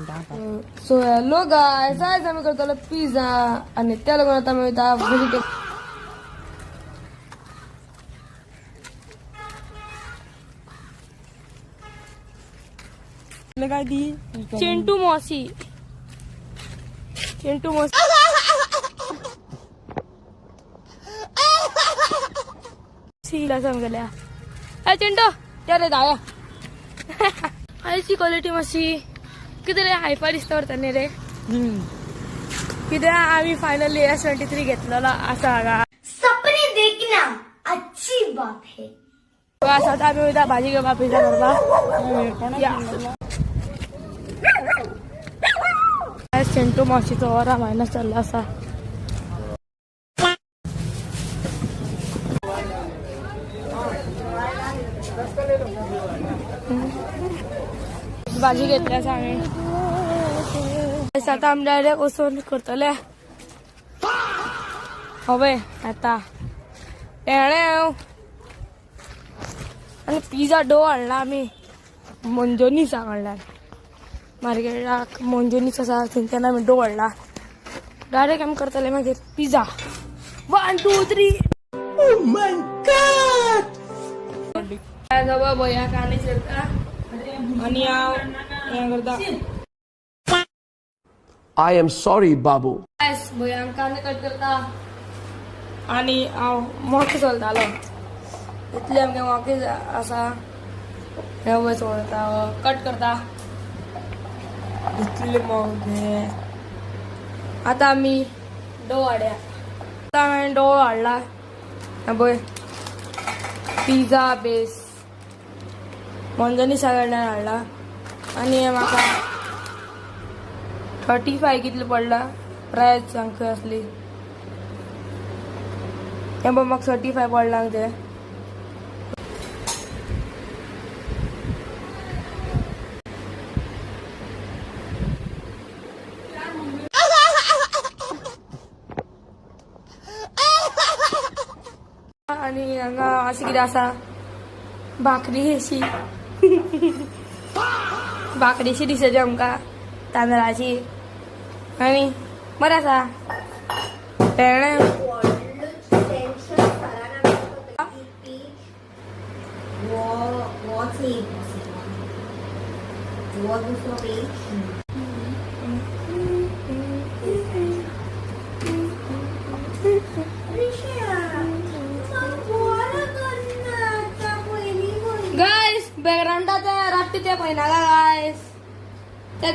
So hello guys, आयज आमी करतलो पिझ्झा आनी त्या लागून आतां आमी वयता व्हेजिटेबल. काय ती? चिंटू मॉसी, चिंटू मॉसी सांगल्या. ए चिंटू, या रे जाया. आयची क्वालिटी मातशी कितें रे, हायफाय दिसता व्हरता न्ही रे. कित्याक आमी फायनली S23 घेतलेलो आसा हांगा. सपने देखना अच्छी बात है. आसा आमी वयता भाजी घेवपा, पिझ्झा करपाक. या चिंटू मावशीचो वरा मायनस चल्लो आसा. भाजी घेतली आसा आमी. आतां आमी डायरेक्ट वचून करतले. हय, आतां हेणें आनी पिझ्झा डो हाडला आमी मंजोनीसा कडल्यान. मार्केटाक मंजोनीस आसा, थंयच्यान आमी डो हाडला. डायरेक्ट आमी करतले मागीर पिझ्झा. 1 2 3. भया कांदे चिरता आनी हांव हें करता. I am sorry, Babu. भयांक कांदे कट करता आनी हांव मोके चलतालो. इतले आमगे मोके आसा. हे पळय, चोळता, कट करता इतले मोगे. आतां आमी डो हाडया. आतां हांवें डो हाडला. हे पळय, पिझ्झा बेस मंजनी कडल्यान हाडला आनी हे म्हाका 35 कितले पडला. प्रायस सांग खंय आसली. हें पळय, म्हाका 35 पडला ते. आनी हांगा अशें कितें आसा, भाकरी अशी, भाकरीशी दिसता ती आमकां तांदळाची. आनी बरें आसा पेणे. टेंशन सराना वो वो सेम वो दुसरो पेज. गायस, बॅकग्राऊंडा ते रात्री ते पळयनाका गायस ते.